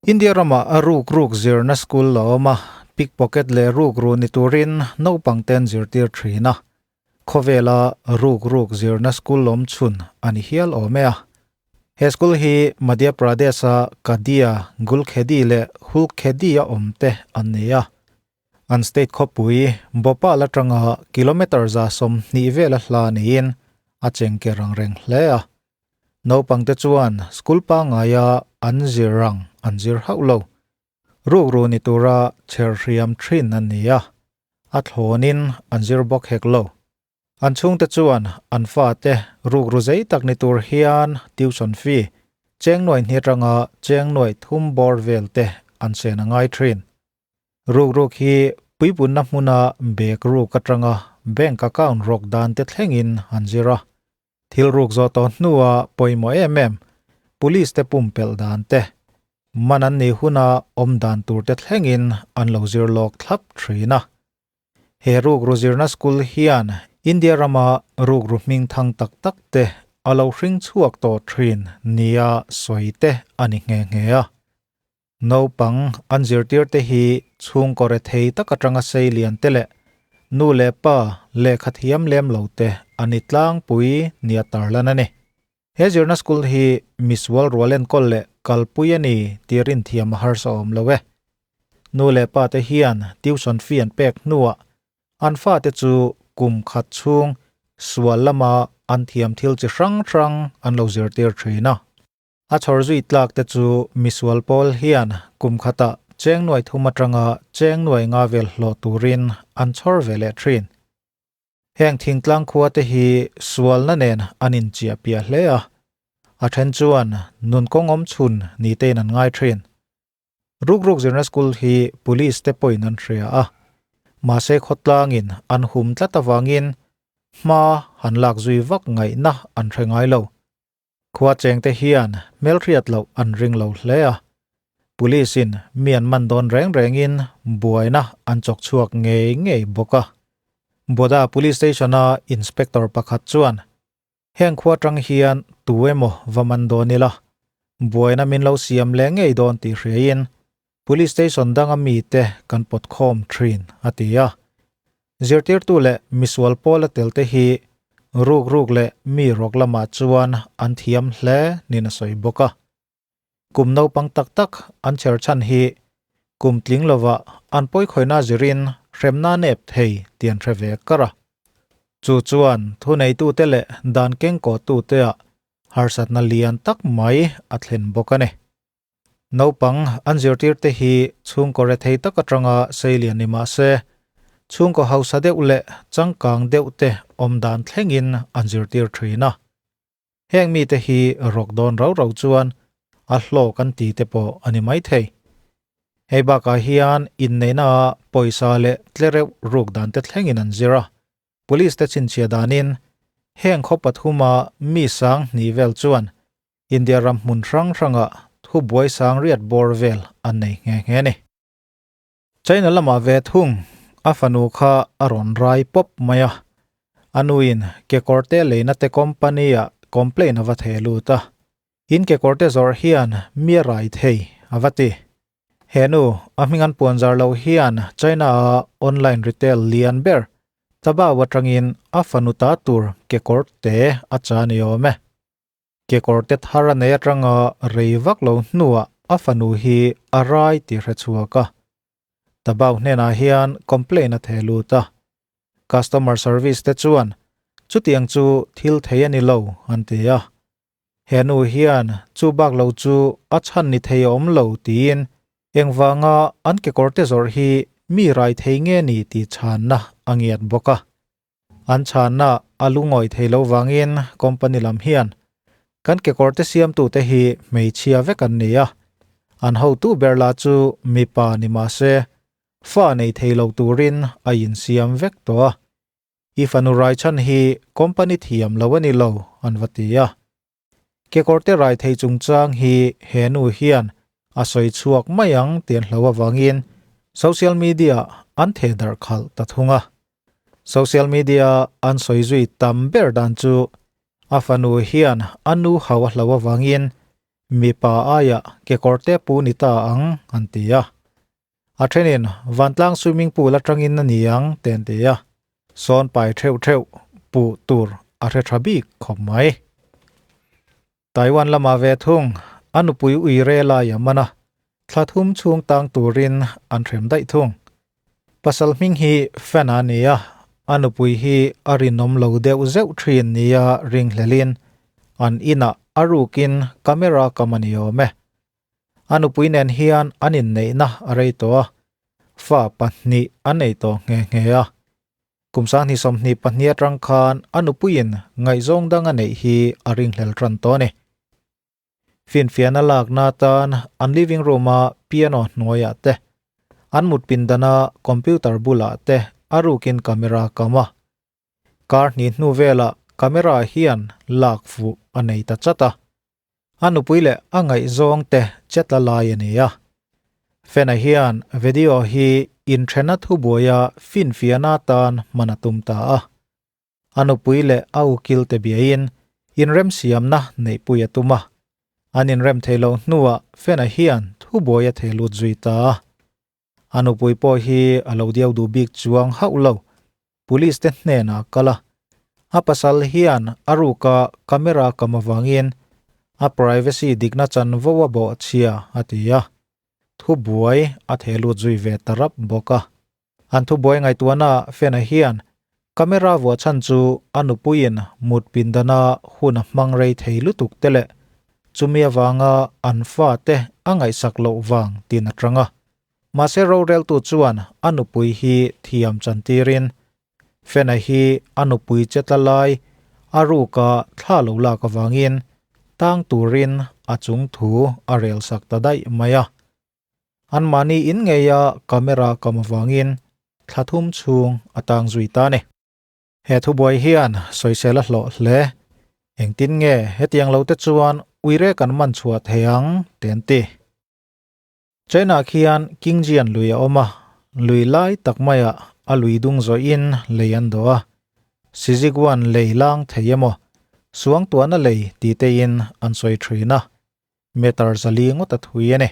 India rama a ruk ruk zirna school la awm a, pickpocket leh rukru ni turin naupang ten zirtir thin a. Khawvela ruk ruk zirna school awm chhun a ni hial awm e a. He school hi Madhya Pradesh-a Kadia, Gulkhedi leh Hulkhedi-a awm te an ni a. An state khawpui Bhopal atanga kilometre 120 vela hla niin a chengke rang reng hle a. Naupangte chuan school pangaia an zir ang an zir hauh lo. Rukru ni tura chher hriam thin an ni a, a thlawnin an zir bawk hek lo. An chhungte chuan an fate rukru zei tak ni tur hian tuition fee cheng nuai hnih atanga cheng nuai thum bawr vel te an sen a ngai thin. Rukruk hi puipunna hmuna bag ruk atanga bank account rawk dan te thlengin an zir a. Thil ruk zawh tawh hnua pawimawh em em, police te pumpelh dan te, man an nih huna awm dan tur te thlengin an lo zir lawk thlap thin a. He rukru zirna school hian India rama rukru hming thang tak tak te a lo hring chhuak tawh thin nia sawi te a ni nghe nghe a. Naupang an zirtir te hi chhungkaw rethei tak atanga sei lian te leh nu leh pa lehkha thiam lem lo te a ni tlangpui nia tarlan a ni. He zirna school hi misual rual enkawl leh kalpui a ni tih rinthiam a harsa awm lo e. Nu leh pa te hian tuition fee an pek hnuah an fate chu kum khat chhung sual lama an thiam thil chi hrang hrang an lo zirtir thin a. A chhawr zui tlak te chu misual pawl hian kum khatah cheng nuai thum atanga cheng nuai nga vel hlawh turin an chhawr ve leh thin. Heng thingtlang khua te hi sualna nen an inchiah piah hle a, a then chuan nun kawng awm chhun ni tein an ngai thin. Rukruk zirna school hi police te pawhin an hria a, mahse khawtlangin an hum tlat avangin hma han lak zui vak ngaihna an hre ngai lo. Khua chengte hian hmelhriat loh an ring lo hle a, Police in mi an man dawn reng rengin buaina an chawk chhuak ngei ngei bawk a. Boda Police Station a Inspector pakhat chuan, Heng khua tang hian tu emaw va man dawn ila, buaina min lo siam leh ngei dawn tih hriain Police Station danga mite kan pawt khawm thin, a ti a. Zirtirtu leh misual pawla telte hi ruk ruk leh mi rawk lamah chuan an thiam hle niin a sawi bawk a. Kum naupang tak tak an chher chhan hi kum tling lovah an pawikhawina zirin hremna nep thei tih an hre ve kar a. Chu chuan thuneitute leh dan kengkawhtuteah harsatna lian tak mai a thlen bawk a ni. Naupang an zirtirte hi chhungkaw rethei tak atanga seilian ni mah se, chhungkaw hausa deuh leh changkang deuh te awm dan thlengin an zirtir thin a. Heng mite hi rawk dawn rau rau chuan a hlawk an ti te pawh a ni maithei. Hei bakah hian inneihna ah pawisa leh tlereuh ruk dan te thlengin an zir a. Police te chhinchhiah danin heng khaw pathuma mi 2000 vel chuan India ram hmun hrang hrangah thu buai sang riat bawr vel an nei nghe nghe ni. China lamah ve thung a fanu kha a rawn rai pawp mai a, a nuin kekawrte leina te company ah complaint a va theh lut a, in kekawrte zawrh hian mi a rai thei a va ti. He nu a hming an puan zar lo hian China a online retail lian ber Taobao atangin a fanu ta tur kekawrte a cha ni awm e. Kekawrte thar a nei atanga rei vak lo hnuah a fanu hi a rai tih hre chhuak a. Taobao hnenah hian complaint a theh lut a. Customer service te chuan chutiang chu thil thei a ni lo an ti a. He nu hian chu bak lo chu a chhan ni thei a awm lo tiin engvanga an kekawrte zawrh hi mi rai thei nge ni tih chhanna a ngiat bawk a. An chhanna a lungawi thei lo vangin company lam hian kan kekawrte siamtute hi hmeichhia vek an ni a, an hotu ber lah chu mipa ni mah se fa nei thei lo turin a insiam vek tawh a, i fanu rai chhan hi company thiam lo a ni lo an va ti a. Kekawrte rai thei chungchang hi he nu hian a sawi chhuak mai ang tih an hlo avangin social media an theh darh khalh ta thung a. Social media an sawi zui tam ber dan chu a fanu hian a nu hau a hlo avangin. Mipa aia kekawrte pu ni ta ang an ti a. A thenin vantlang swimming pool atangin a ni ang te an ti a. Sawn pai theuh theuh puh tur a hre tha bik khawp mai. Taiwan lamah ve thung a nupui ui re lai a man a, thla thum chhung tang turin an hrem daih thung. Pasal hming hi Fan a ni a, a nupui hi a rinawm lo deuh zeuh thin nia ringhlelin an inah a rukin camera kam a ni awm e. A nupui nen hian an inneihna a rei tawh a, fa pahnih an nei tawh nghe nghe a. Kum 2024 atang khan a nupuiin ngaihzawng dang a neih hi a ringhlel tan tawh a ni. Finfiahna lakna atan an living room-a piano hnuaiah te, an mut pindana computer bulah te a rukin camera a kam a. Kar hnih hnu velah camera hian lak fuh a nei ta chat a. A nupui leh a ngaihzawng te chetla lai a ni a. Fena hian video hi inthena thubuaia finfiahna atan hman a tum ta a. A nupui leh a ukil te biain inremsiamna neihpui a tum a. An inrem thei loh hnuah Fena hian thubuai a thei lut zui ta a. A nupui pawh hi a lo diau duh bik chuang hauh lo. Police te hnenah a kal a. A pasal hian a ruka camera kam avangin a privacy dikna chanvo a bawh chhia a ti a. Thubuai a theh lut zui ve ta rap bawk a. An thubuai ngaihtuahna Fena hian camera vuah chhan chu a nupuiin mut pindana hun a hmang rei thei lutuk te leh chumi avanga an fate a ngaihsak loh vang tin a tang a. Mahse roreltu chuan a nupui hi thiam chantirin Fena hi a nupui che tla lai a ruka thla lo lak avangin tang turin a chung thu a relsak ta daih mai a. Anmahni in ngeia camera kam avangin thla thum chhung a tang zui ta a ni. He thubuai hian sawisel a hlawh hle. Engtin nge hetiang lo te chuan uire kan man chhuah thei ang te an ti. China khian Qingjian lui a awm a, lui lai tak maiah a lui dung zawhin lei an dawh a. Siziguan lei lang thei emaw, suangtuahna lei ti tein an sawi thin a. Meter zali ngawt a thui a ni.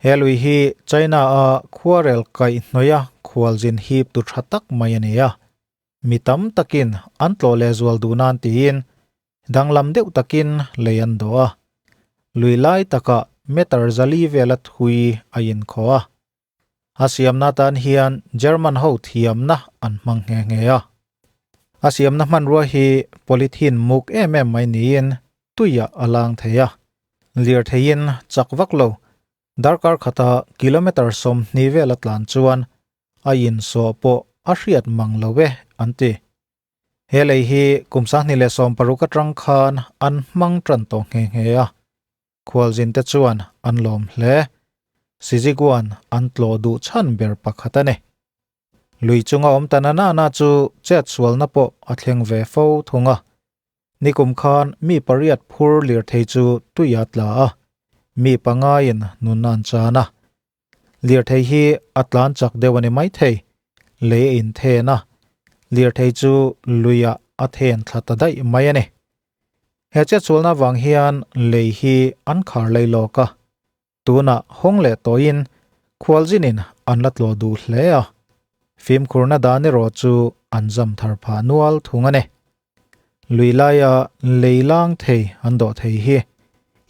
He lui hi China a khuarel kaih hnawih a khualzin hip tu tha tak mai a ni a. Mi tam takin an tlawh leh zual duh nan tiin danglam deuh takin lei an dawh a. Lui lai takah meter zali vela thui a inkhawh a. A siamna atan hian German ho thiamna an hmang nghe nghe a. A siamna hmanrua hi polythene muk em em mai niin tuiah a lang thei a. Lirtheiin chak vak lo, darkar khata kilometre 20 vel a tlan chuan a insawh pawh a hriat mang lo e an ti. He lei hi kum 2016 atang khan an hmang tan tawh nghe nghe a. Khualzin te chuan an lawm hle. Siziguan an tlawh duh chhan ber pakhat a ni. Lui chunga awm ta na na chu chet sualna pawh a thleng ve fo thung a. Nikum khan mi pariat phur lirthei chu tui a tla a, mi pangaiin nun an chan a. Lirthei hi a tlan chak deuh a ni maithei, lei a inthen a, lirthei chu luiah a then thla ta daih mai a ni. He chetsualna vang hian lei hi an khar lei lawk a, tunah hawng leh tawhin khualzinin an la tlawh duh hle a, fimkhurna dan erawh chu an zam thar phah nual thung a ni. Lui laia lei lang thei an dawh thei hi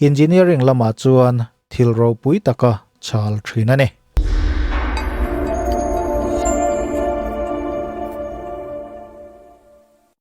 engineering lamah chuan thil ropui taka chal thin a ni.